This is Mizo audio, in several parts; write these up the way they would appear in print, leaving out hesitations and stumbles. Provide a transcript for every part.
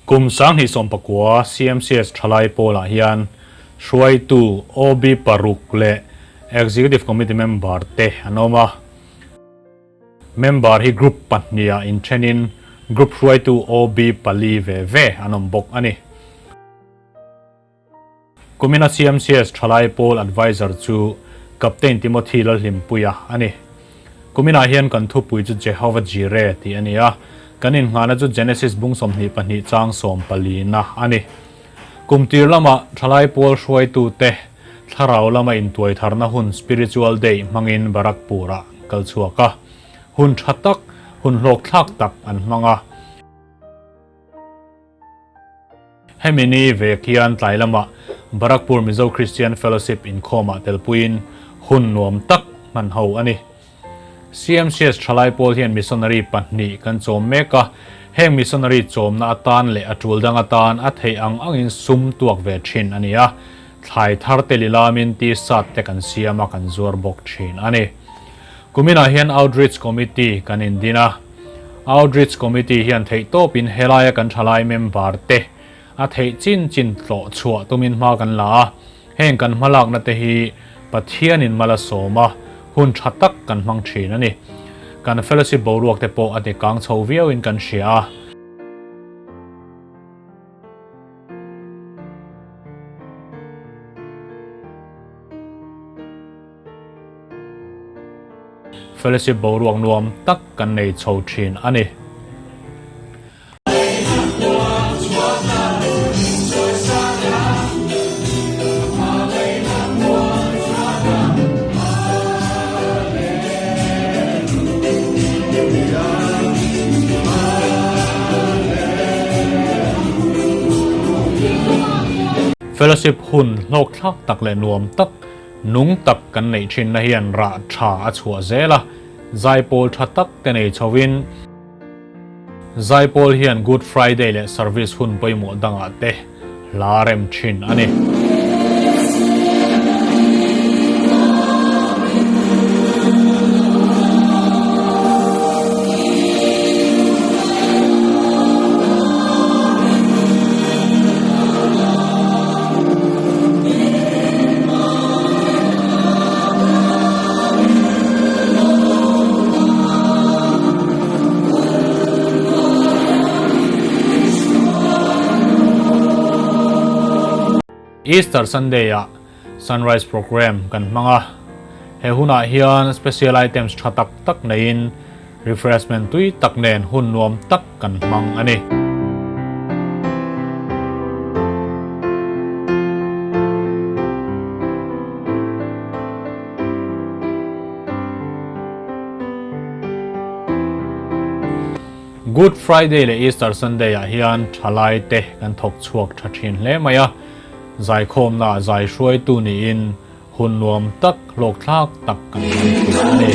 Kum 2019 CMCS thalai pawlah hian hruaitu OB paruk leh Executive Committee member te an awm a. Member hi group pahniha inthenin group hruaitu OB pali ve ve an awm bawk a ni. Kumina CMCS thalai pawl adviser chu Captain Timothy Lalhlimpuia a ni. Kuminah hian kan thupui chu Jehovah Jireh tih a ni a, kan innghahna chu Genesis bung 22 chang sawmpalina a ni. Kum tir lama thalai pawl hruaitute thlarau lama intuaitharna hun Spiritual Day hmangin Barakpur-ah kal chhuak a, hun tha tak, hun hlawkthlak tak an hmang a. Hemi ni vek hian tlai lamah Barakpur Mizo Christian Fellowship inkhawmah telpuiin hun nuam tak hman ho a ni. CMCS thalai pawl hian missionary pahnih kan chawm mek a, heng missionary chawmna atan leh a tul dang atan a theih ang angin sum tuak ve thin a ni a, thlai thar te lilamin t-shirt te kan siam a kan zuar bawk thin a ni. Kuminah hian Outreach Committee kan indin a. Outreach Committee hian theihtawpin helaia kan thalai member te a theih chin chin tlawh chhuah tumin hma kan la a, heng kan hmalakna te hi Pathianin mal a sawm a, hun tha tak kan hmang thin a ni. Kan fellowship boruak te pawh a ti kang chho viauin kan hria a. Fellowship boruak nuam tak kan nei chho thin a ni. Fellowship hun hlawkthlak tak leh nuam tak Nung tak kan neih thinna hian rah tha a chhuah zel a, zaipawl tha tak te nei chhovin zaipawl hian Good Friday leh service hun pawimawh dangah te hla rem thin a ni. Easter Sunday ah Sunrise Programme kan hmang a, he hunah hian special items tha tak tak neiin Refreshment tui tak nen hun nuam tak kan hmang a ni. Good Friday leh Easter Sunday ah hian thalai te kan thawk chhuak tha thin hle mai a, zaikhawmna ah zai hruaitu niin Hun nuam tak, hlawkthlak tak kan hmang thin a ni.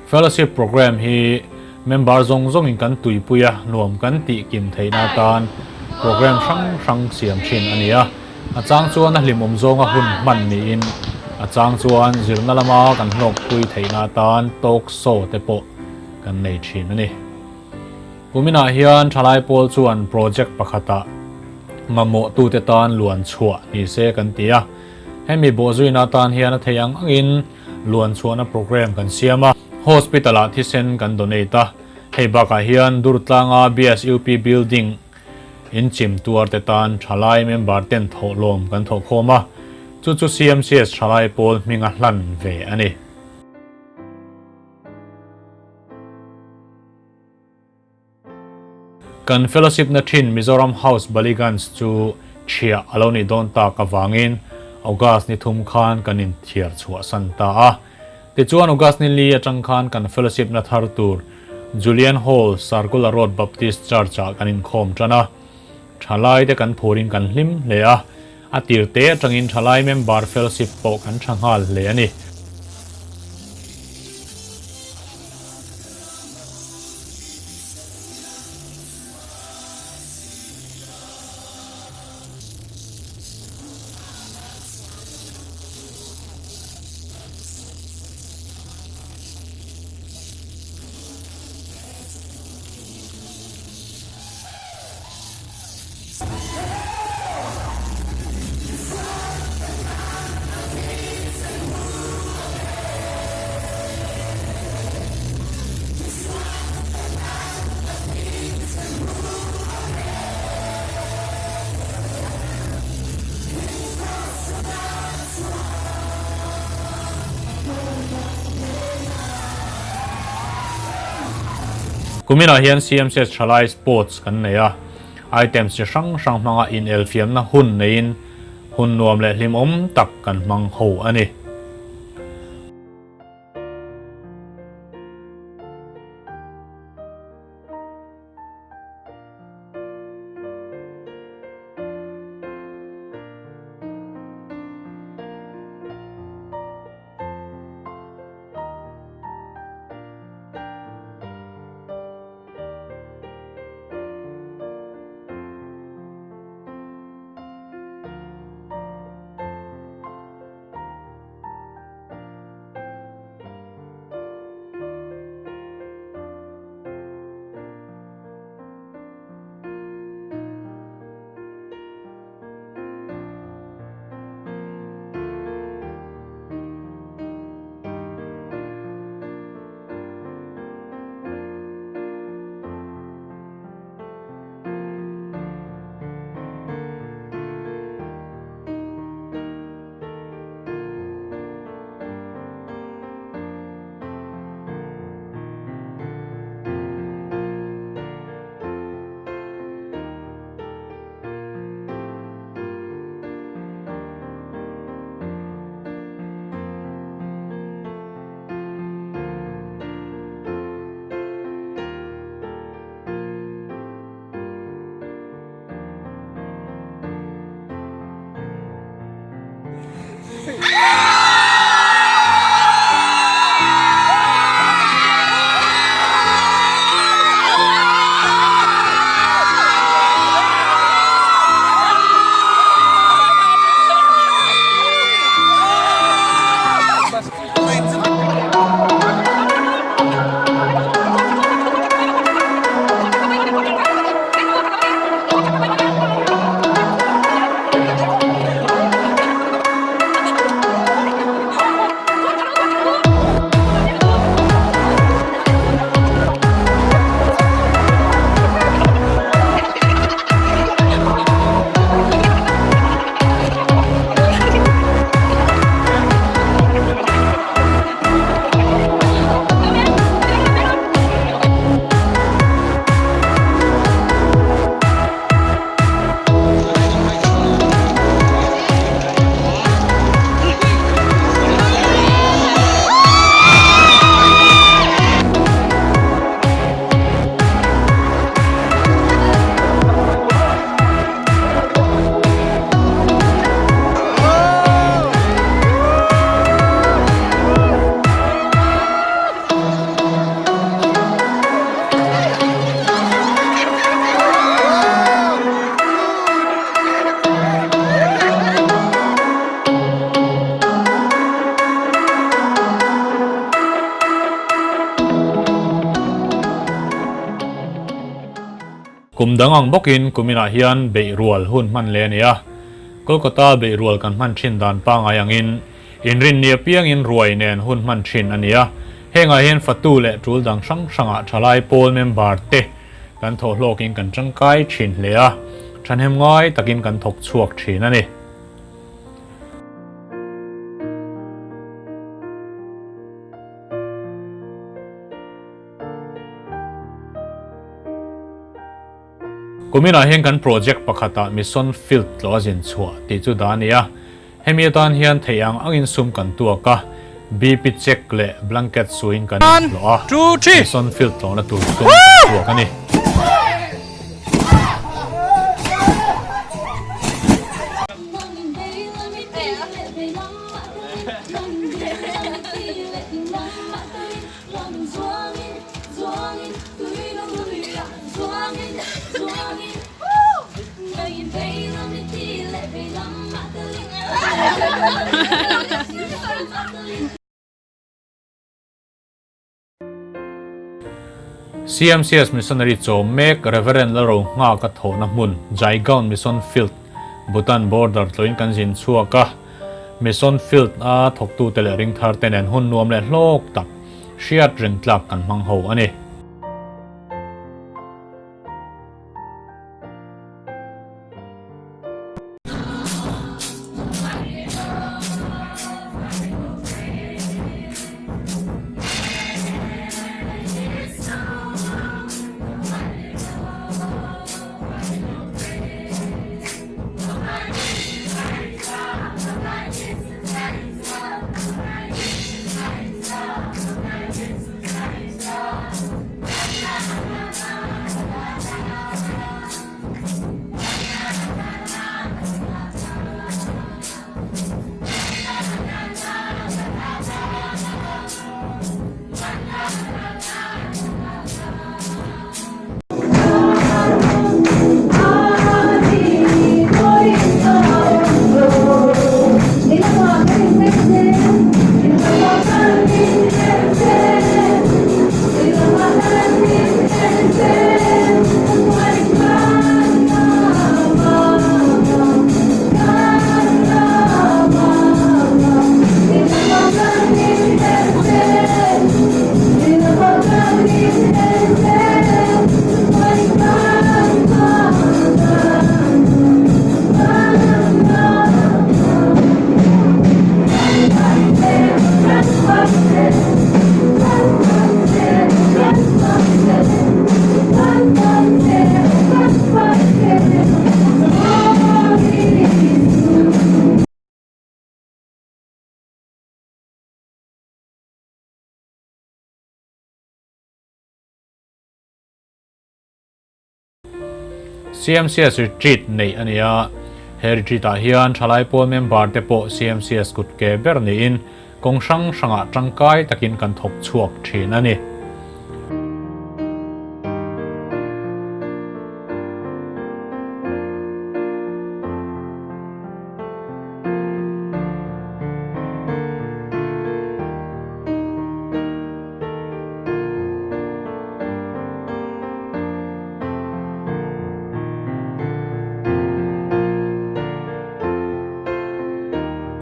Fellowship Programme hi Member zawng zawngin kan tuipui a, nuam kan tih kim theihna atan programme hrang hrang siam thin a ni a. A chang chuan a hlimawm zawnga hun hman niin a chang chuan zirna lama kan hlawkpui theihna atan talk show te pawh kan nei thin a ni. Kuminah hian thalai pawl chuan project pakhatah mamawhtute tan luan chhuah ni se kan ti a. Hemi bawhzuina atan hian a theih ang angin luan chhuahna programme kan siam a, hospital ah thisen kan donate a, hei bakah hian Durtlanga BSUP building in chim tuar te tan thalai member ten thawhlawm kan thawhkhawm a, chu chu CMCS thalai pawl hminga hlan ve a ni. Kan fellowship na thin Mizoram House Ballygunge chu chhiah a lo nih dawn tak avangin August ni thum khan kan inthiar chhuahsan ta a. Tichuan August ni li atang khan kan fellowship na thar tur Julian Hall, Sarkula Road Baptist Church ah kan inkhawm tan a. Thalai te kan phurin kan hlim hle a, a tir te atangin thalai member fellowship pawh kan tha nghal hle a ni. Kuminah hian CMCS Thalai Sports kan nei a, items chi hrang hrang hmanga inelfiamna hun neiin hun nuam leh hlimawm tak kan hmang ho a ni. Kum dang ang bawkin kuminah hian beih rual hun hman leh a ni a. Kolkata beih rual kan hman thin dan pangngai angin inrinni apiangin ruai nen hun hman thin a ni a. Hengah hian fatu leh tul dang hrang hrangah thalai pawl member te kan thawh hlawkin kan tangkai thin hle a, thahnem ngai takin kan thawk chhuak thin a ni. Kuminah hian kan project pakhatah Mission Field tlawh a zin chhuah tih chu dah a ni a. Hemi atan hian theih ang angin sum kan tuak a, BP check leh blanket suiin kan inhlawh a, Mission Field tlawhna tur sum kan tuak a ni. CMCS Missionary chawm mek Rev. Lalrohnghaka thawhna hmun Jaigaon Mission Field, Bhutan border tlawhin kan zin chhuak a. Mission Field a thawktute leh ringtharte nen hun nuam leh hlawk tak hriat reng tlak kan hmang ho a ni. CMCS Retreat neih a ni a, he retreat ah hian thalai pawl member te pawh CMCS kut ke ber niin kawng hrang hrangah tangkai takin kan thawk chhuak thin a ni.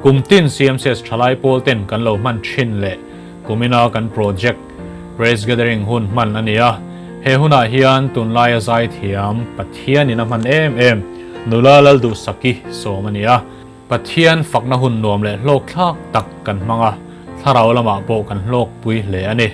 Kum tin CMCS thalai pawl ten kan lo hman thin leh kumina kan project Praise Gathering hun hman a ni a. He hunah hian tunlaia zaithiam Pathianin a hman em em Nula Lalduhsaki sawm a ni a. Pathian fakna hun nuam leh hlawk thlak tak kan hmang a, thlarau lamah pawh kan hlawkpui hle a ni.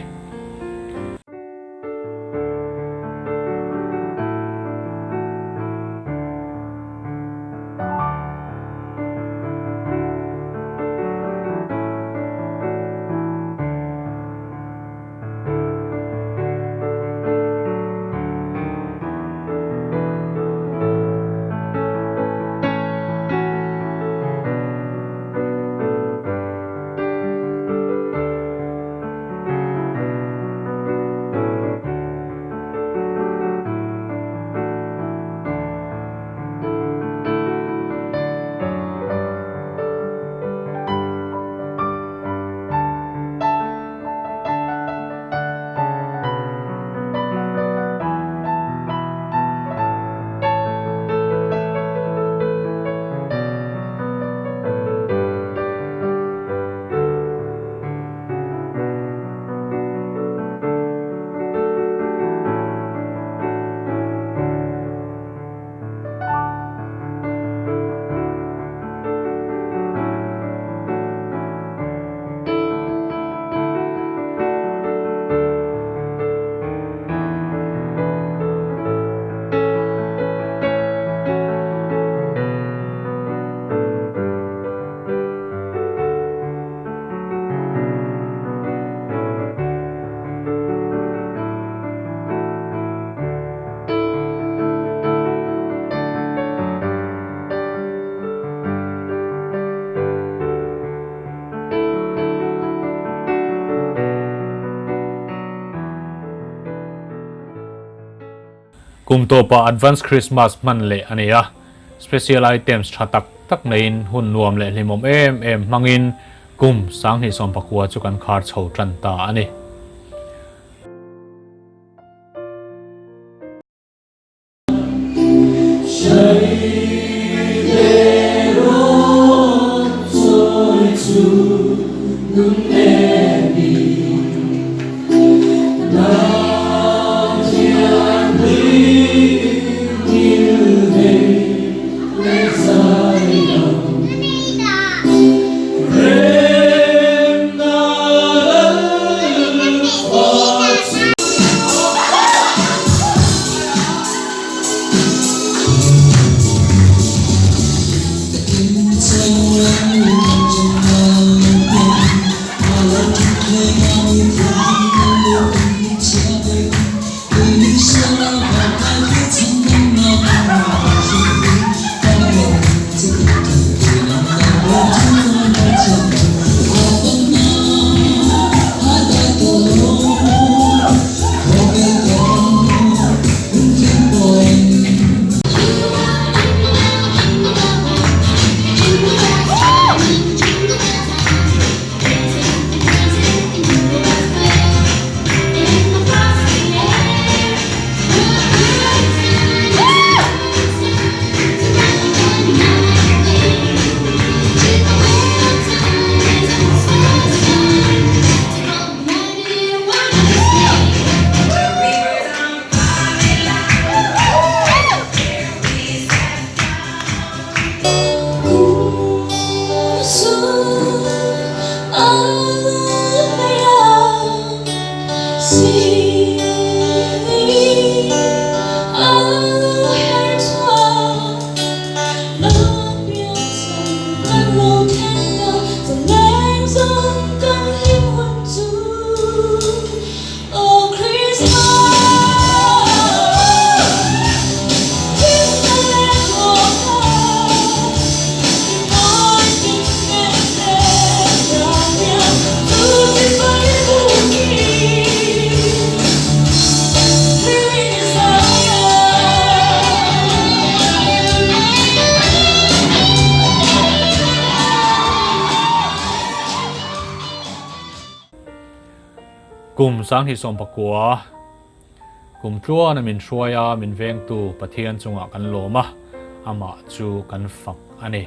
Kum tawpah Advance Christmas hman leh a ni a, special items tha tak tak neiin hun nuam leh hlimawm em em hmangin kum 2019 chu kan khar chho tan ta a ni. Kum 2019 kum tluana min hruai a, min vengtu Pathian chungah kan lawm a, amah chu kan fak a ni.